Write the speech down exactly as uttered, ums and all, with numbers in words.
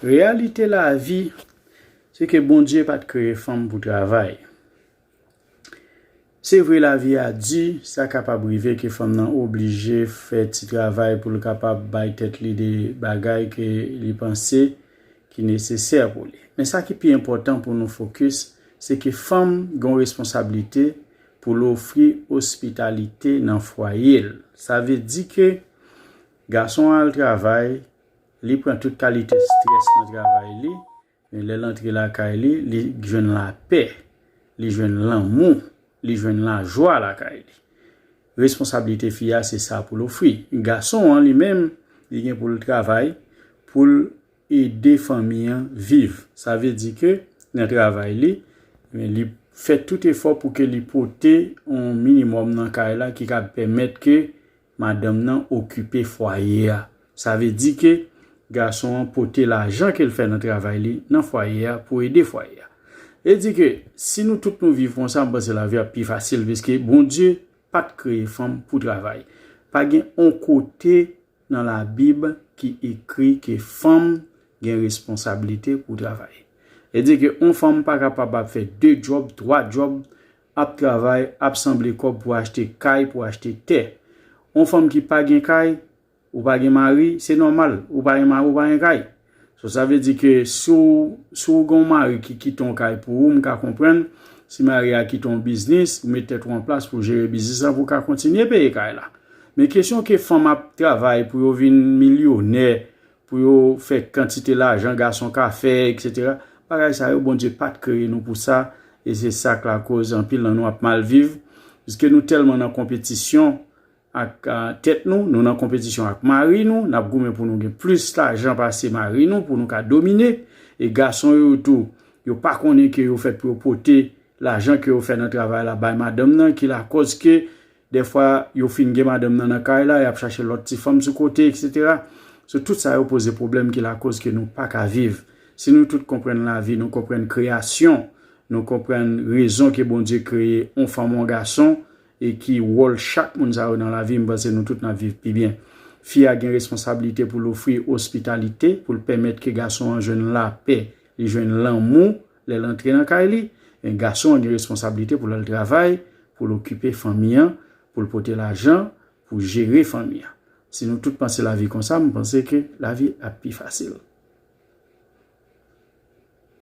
Reyalite lavi, se ke Bondye pa t kreye fanm pou travay. Se vre, lavi a di, sa kapab rive ke fanm nan oblije fè ti travay pou l kapab bay tèt li de bagay ke li panse ki nesesè pou li. Men sa ki pi enpòtan pou nou fokis, se ke fanm gen yon responsablite pou l ofri ospitalite nan fwaye l. Sa vle di ke gason an al travay, li pran tout kalite strès nan travay li, men lè l antre lakay li, li jwenn lapè, li jwenn lanmou, li jwenn lajwa lakay li. Responsablite fi a, se sa pou l ofri. Gason an, li menm, li gen pou l travay, pou l ede fanmi an viv. Sa vle di ke nan travay li, men li fè tout efò pou ke li pote yon minimòm nan kay la ki ka pèmèt ke madanm nan okipe fwaye a. Sa vle di ke gason an pote lajan ke l fè nan travay li nan fwaye a pou ede fwaye a. E di ke si nou tout nou viv konsa, m panse lavi ap pi fasil, piske Bondye pa t kreye fanm pou travay. Pa gen on kote nan Labib ki ekri ke fanm gen responsablite pou travay. E di ke on fanm pa kapab ap fè de djòb, twa djòb, ap travay, ap sanble kòb pou achte kay, pou achte tè. On fanm ki pa gen kay, ou pa gen mari, se nòmal, ou pa gen mari, ou pa gen kay. So, sa vle di ke si w, si w gen yon mari ki kite yon kay pou ou, m ka konprann, si mari a kite yon biznis, ou met tèt ou an plas pou jere biznis la, pou w ka kontinye peye kay la. Men kesyon ke fanm ap travay pou yo vin milyonè, pou yo fè kantite lajan gason ka fè, etsetera. Bagay sa yo, Bondye pa t kreye nou pou sa, e se sa k lakoz anpil nan nou ap mal viv, piske nou tèlman nan konpetisyon ak, a, tèt nou, nou nan konpetisyon ak mari nou, n ap goumen pou nou gen plis lajan pase mari nou, pou nou ka domine, e gason yo tou, yo pa konnen ke yo fèt pou yo pote lajan ke yo fè nan travay la bay madanm nan, ki lakòz ke dèfwa yo fin gen madanm nan nan kay la, y ap chache lòt ti fanm sou kote, etsetera. So, tout sa yo poze pwoblèm ki lakòz ke nou pa ka viv. Si nou tout konprann lavi, nou konprann kreyasyon, nou konprann rezon ke Bondye kreye on fanm, on gason, e ki wòl chak moun sa yo nan lavi, m panse nou tout n ap viv pi byen. Fi a gen responsablite pou l ofri ospitalite, pou l pèmèt ke gason an jwenn lapè, li jwenn lanmou lè l antre nan kay li. Men gason an gen responsablite pou l al travay, pou l okipe fanmi an, pou l pote lajan, pou jere fanmi an. Si nou tout panse lavi konsa, m panse ke lavi ap pi fasil.